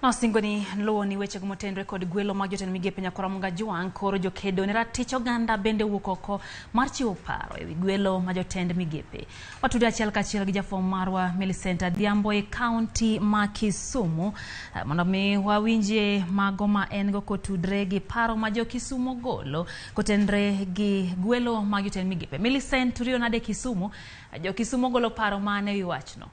Nosingo ni luwo ni wechego motenore kod gwelo mag jotend migepe Nyakoro Kajwang' koro jokedo ne ratich oganda bende wuok oko mar chiwo paro ewi gwelo ma jotend migepe. Watude achiel kachiel gi jafwambo marwa Millicent Adhiambo e kaunti ma Kisumu mondo mi wawinjie mago ma en go kotudre gi paro ma jo Kisumu golo kotenre gi gwelo mag jotend migepe. Millicent, turiyo nade Kisumu? Jo Kisumu golo paro mane ewi wachno?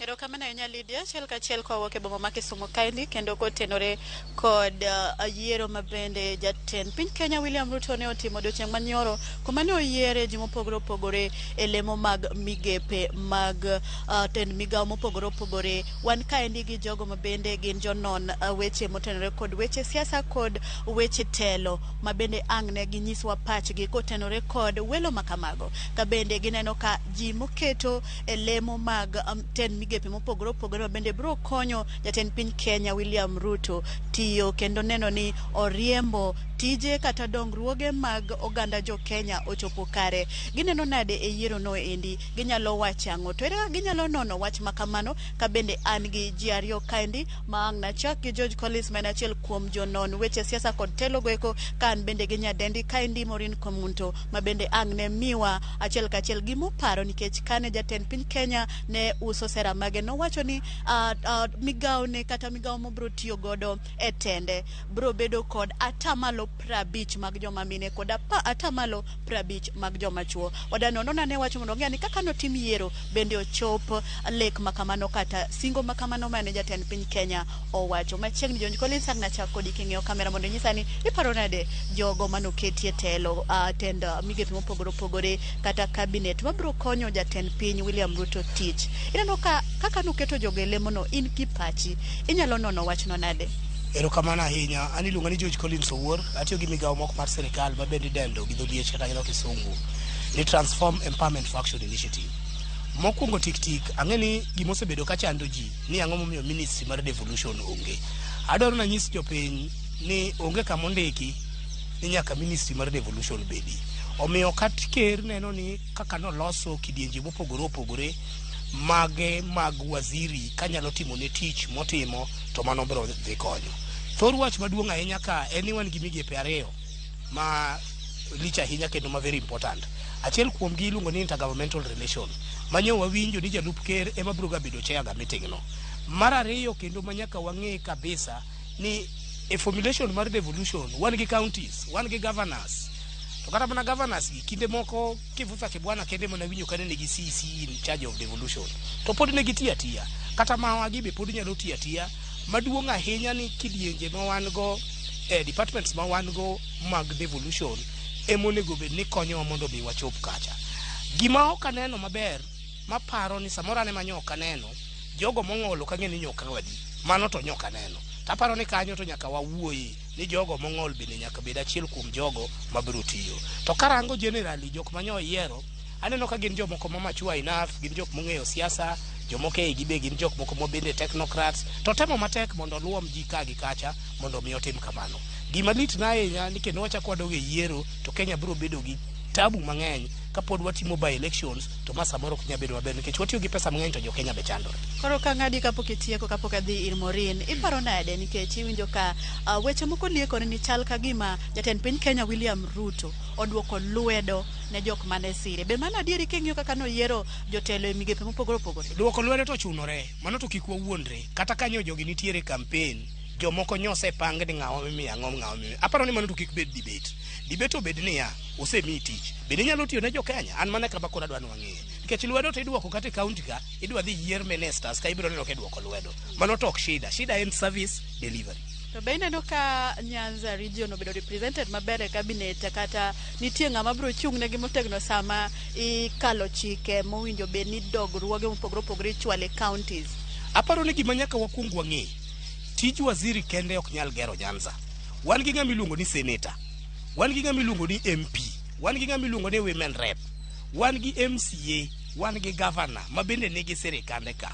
Erokamano ahinya Lydia, achiel kachiel kawuok e boma ma Kisumu kaendi kendo kotenore kod yiero ma bende jatend piny Kenya William Ruto ne otimo odiochieng' manyoro kuma ne oyiere ji mopogore opogore e lemo mag migepe mag tend migawo mopogore opogore. Wan kaendi gi jogo ma bende gin jonon weche motenore kod weche siasa kod weche telo ma bende ang' ne ginyiswa pachgi kotenore kod welo ma kamago. Ka bende gineno ka ji moketo e lemo mag tend migepe mopogore opogore ma bende biro konyo jatend piny Kenya William Ruto tiyo kendo neno ni oriembo tije kata dongruoge mag oganda jo Kenya ochopo kare. Gineno nade e yiero no endi? Ginyalo wacho ang'o? To ere kaka ginyalo nono wach ma kamano ka bende an gi ji ariyo kaendi ma ang' nachak gi George Collins ma en achiel kuom jonon weche siasa kod telo goeko ka an bende gi nyadendi kaendi Maureen Komunto ma bende ang' ne miwa achiel kachiel gimoparo nikech kane jatend piny Kenya ne uso sera mage nowacho ni migawo ne kata migawo mobro tiyo godo e tende bro bedo kod atamalo 50 mag joma mine kod atamalo 50 mag joma chuo. Wadanono nane wacho mondo ong'e ni kaka notim yiero bende ochop lek makamano kata singo makamano mane jatend piny Kenya owacho. Machiegni George Collins ang' nachak kodi king'iyo kamera mondo inyisa ni iparo nade jogo manoketie telo tend migepe mopogore opogore kata cabinet mabiro konyo jatend piny William Ruto tich. Ineno ka kaka noketo jogo e lemono in kipachi inyalo nono wachno nade? Erokamano ahinya. An iluonga ni George Collins Owuor. Atiyo gi migawo moko mar sirikal ma bende idendo gi dho liech kata gi dho kisungu ni Transform Empowerment for Action Initiative. Mokwongo tik tik, ang'e ni gimosebedo ka chando ji ni ang'o momiyo ministry mar devolution onge. Adwaro nanyis jopiny ni onge kama ondiki ni nyaka ministry mar devolution bedi. Omiyo kat ker neno ni kaka noloso kidienje mopogore opogore mage mag waziri kanyalo timo ne tich motimo to mano biro dhi konyo. Thor wach maduong' ahinya ka en ni wan gi migepe ariyo ma lich ahinya kendo ma very important. Achiel kuom gi iluongo ni intergovernmental relation manyo wawinjo ni jalup ker ema biro ga bedo chair ga meeting no. Mar ariyo kendo ma nyaka wang'e kabisa ni e formulation mar devolution wan gi counties, wan gi governors. To kata mana governors gi kinde moko Kivutha Kibwana kende mana winjo kane nigi CEC in charge of devolution to pod ne gitiyo atiya. Kata mawagi be pod nyalo tiyo atiya. Maduong' ahinya ni kidienje ma wan go e departments ma wan go mag devolution ema onego bed ni konyowa mondo mi wachop kacha. Gima ok aneno maber maparo ni samoro an ema nyo ok aneno jogo mong'ol ok ang'e ni nyo okaw adi. Mano to nyo ok aneno. Taparo ni kanyo to nyaka wawuoye ni jogo mong'ol bende nyaka bed achiel kuom jogo mabiro tiyo. To karango generally jok manyo oyiero aneno ka gin jomoko ma mature enough, gin jok mong'eyo siasa, jomoko e igi be gin jok moko mabende technocrats, to temo matek mondo oluom ji ka gi kacha mondo mi otim kamano. Gima lit na ahinya ni kendo wachako wadog e yiero to Kenya biro bedo gi tabu mang'eny kapod watimo by elections to ma samoro ok nyal bedo maber nikech watiyo gi pesa mang'eny to jo Kenya be chandore. Koro ka ng'adi kapok itieko kapok adhi ir Maureen, iparo nade nikech iwinjo ka weche moko liekore ni chal ka gima jatend piny Kenya William Ruto oduoko lwedo ne jok mane sire. Be mano adieri king'iyo kaka noyiero jotelo e migepe mopogore opogore? Duoko lwedo to ochunore, mano to kik wawuondre. Kata kanyo jogi nitiere e campaign, jomoko nyosepang ni ng'awa mimiyo ang'o, ng'awa mimiyo. Aparo ni mano to kik bed debate. Debate obed niya, osemiyi tich. Bende inyalo tiyo ne jo Kenya? An mana kama koro adwa ni wang'eye. Nikech lwedo to iduoko kata e county ka, idwa dhi yier ministers ka ibiro neno ka iduoko lwedo. Mano to ok shida. Shida en service delivery. To be ineno ka Nyanza region obedo represented maber e cabinet kata nitie ng'ama biro chung' negi motegno sama ikalo chike mowinjo bed ni dongruoge mopogore opogore ichwalo e counties? Aparo ni gima nyaka wakuong wang'e, tij waziri kende ok nyal gero Nyanza. Wan gi ng'ama iluongo ni senator, wan gi ng'ama iluongo ni MP, wan gi ng'ama iluongo ni women rep, wan gi MCA, wan gi governor ma bende nigi sirikande ka.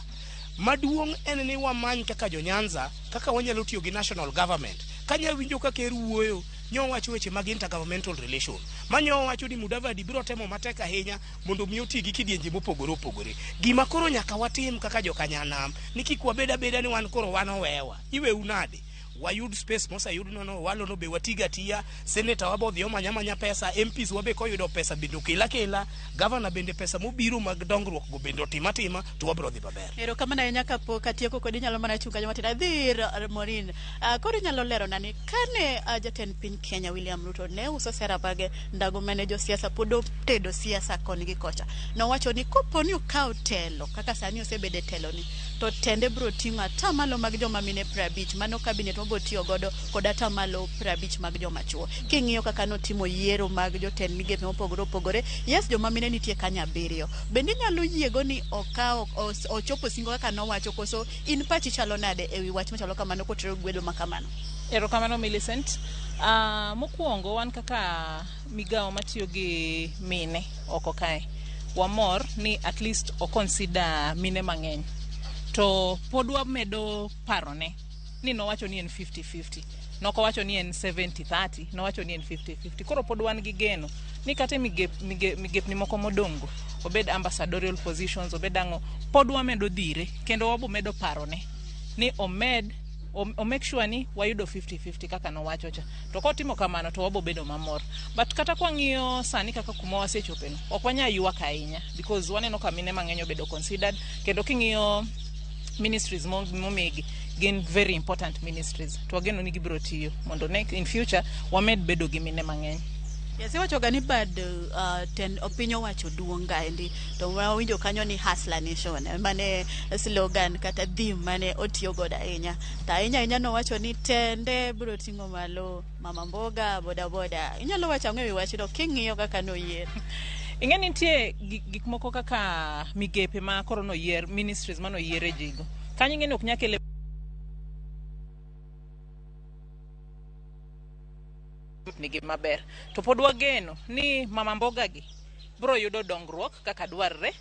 Maduong' en ni wamany kaka jo Nyanza kaka wanyalo tiyo gi national government. Kanya winjo ka ker wuoyo Nyowacho weche mag intergovernmental relation. Ma nyowacho ni Mudavadi biro temo matek ahinya mondo mi oti gi kidienje mopogore opogore. Gima koro nyaka watim kaka jokanyanam ni kik wabed abeda ni wan koro wan owewa. Iweu nade? Wayud space moseyud nono walo no be watiga atiya. Senator wa bodhi omanya manya pesa, MPs wa be koyudo pesa bende okel akela, governor bende pesa mobiro mag dongruok go bende otim atima to wabiro dhi maber. Erokamano ahinya. Kapok atieko kodi, inyalo mana chung' kanyo matin. Adhi ir Maureen. Koro inyalo lerona ni kane jatend piny Kenya William Ruto ne uso sera mage ndago mane josiasa pod otedo siasa koni gi kocha, nowacho ni kopo ni okawo telo kaka sani osebedo e telo ni, to tende biro ting'o atamalo mag joma mine 50, mano cabinet mabiro tiyo godo kod atamalo 50 mag joma chuo. King'iyo kaka notimo yiero mag jotend migepe mopogore opogore, yes, joma mine nitie kanyo 7. Bende inyalo yiego ni okawo ochopo singo kaka nowacho, koso in pachi chalo nade ewi wach machalo kamano kotero gwelo ma kamano? Erokamano, Millicent. Mokwongo wan kaka migawo matiyo gi mine oko kae, wamor ni at least o consider mine mang'eny. To pod wamedo parone ni nowacho ni en 50-50. Nokowacho ni en 70-30, nowacho ni en 50-50. Koro pod wan gi geno ni kata e migepni moko modong' go, obed ambassadorial positions, obed ang'o, pod wamedo dhire kendo wabo medo parone ni omed o make sure ni wayudo 50-50 kaka nowacho cha. To kotimo kamano to wabo bedo mamor. But kata kwang'iyo sani kaka kuma wasechopeno, ok wanyal ywak ahinya because waneno ka mine mang'eny obedo considered, kendo king'iyo ministries momigi gin very important ministries, to wageno ni gibiro tiyo mondo in future wamed bedo gi mine mang'eny. Yes, iwacho ga ni bad tend piny owacho duong' gaendi, to wawinjo kanyo ni Hustler Nation mane slogan kata theme mane otiyo godo ahinya. To ahinya ahinya nowacho ni tende biro ting'o malo mama mboga, boda boda. Inyalo wacho ang'o ewi wachno king'iyo kaka noyier? Ing'e ni nitie gik moko kaka migepe ma koro noyier, ministries manoyiere jigo kanyo, ing'e ni ok nyal kele nigi maber, to pod wageno ni mama mboga gi bro yudo dongruok kaka dwarre,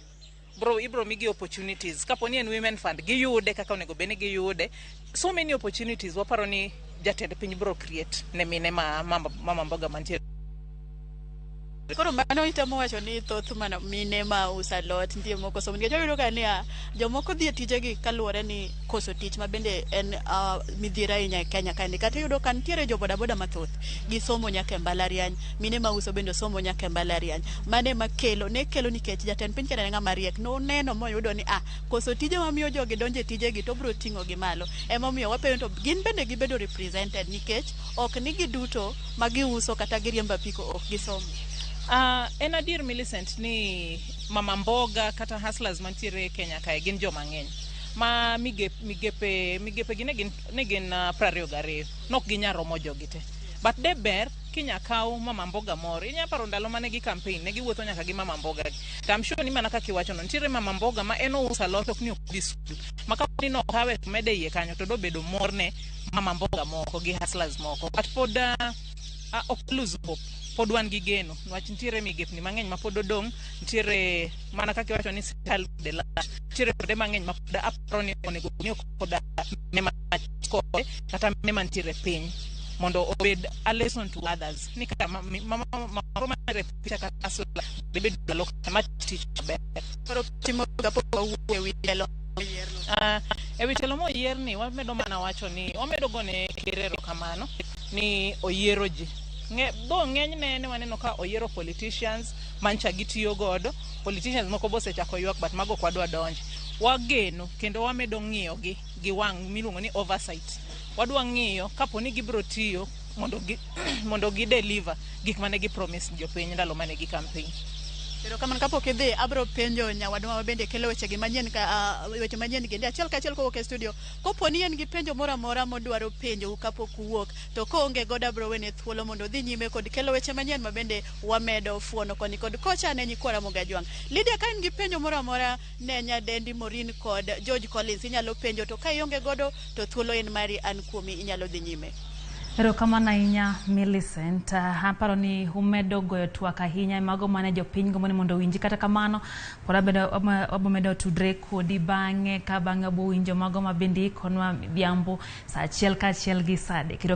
bro ibro migi opportunities. Kapo ni en women fund, giyude kaka onego bed ni giyude. So many opportunities waparo ni jatend piny bro create ne mine ma mama mboga mantie. Koro mano itemo wacho ni thoth mana mine ma uso alot nitie moko somo, nikech wayudo ka niya jomoko dhi e tijegi kaluwore ni koso tich, ma bende en midhiero ahinya e Kenya kaendi. Kata iyudo ka nitiere jo bodaboda mathoth gisomo nyaka e mbalariany, mine mauso bende osomo nyaka e mbalariany. Mano ema kelo ne kelo nikech jatend piny Kenya ne ng'ama riek, noneno moyudo ni koso tije mamiyo jogi donjo e tijegi to biro ting'o gi malo. Emomiyo wapenjo to gin bende gibedo represented, nikech ok ni giduto ma giuso kata giriembo apiko ok gisomo. En adier, Millicent, ni mama mboga kata hustlers mantiere Kenya kae gin joma ng'eny ma migepe gi ne gin 22, nok ginya romo jogi te, but de ber kinya kaw mama mboga moro. Inya paro ndalo mane gi campaign ne giwuotho nyaka gi mama mboga gi, to I'm sure ni mana kaka iwacho no, nitiere mama mboga ma en ouso alot, ok ni ok dhi skul, ma kapo ni nokawe to mede iye kanyo to dobedo mor ne mama mboga moko gi hustlers moko. But pod ok lose hope, pod wan gi geno niwach nitiere migepni mang'eny ma pod odong'. Nitiere mana kaka iwacho ni sirkal bende lach, nitiere kuonde mang'eny ma pod aparo ni onego bed ni koda mine kode kata mine mantiere piny mondo obed a lesson to others ni kata mama moro mantiere picha kata hustler bende bedo malo ma tich maber. Koro timo kapok wawuoyo e wi telo moyierno. E wi telo moyier ni, wamedo mana wacho ni wamedo gone ker erokamano ni oyiero ji. Though ng'enyne ne waneno ka oyiero politicians mancha gitiyo godo, politicians moko bosechako ywak, but mago ok wadwa donje. Wageno kendo wamedo ng'iyo gi gi wang' miluongo ni oversight. Wadwa ng'iyo kapo ni gibiro tiyo mondo gi deliver gik mane gi promise jopiny ndalo mane gi campaign. Erokamano. Kapok idhi, abiro penjo nyawadwa ma bende kelo weche gi manyien ka weche manyien gendi achiel kachiel kowuok e studio. Kopo ni en gi penjo moro amora modwaro penjou kapok uwuok, to koonge godo abiro wene thuolo mondo odhi nyime kod kelo weche manyien ma bende wamedo fuono koni kod kocha ne nyikwa Ramogi Ajwang'. Lydia, ka in gi penjo moro amora ne nyadendi Maureen kod George Collins, inyalo penjo, to ka ionge godo to thuolo en mari, an kuomi, inyalo dhi nyime. Erokamano ahinya, Millicent. Aparo ni umedo goyo twak ahinya e mago mane jopiny gombo ni mondo owinji. Kata kamano, pod wabomedo tudre kodi bang'e ka bang'e wabowinjo mago ma bende ikonwa midhiambo saa 1 kaachiel gi saa 3.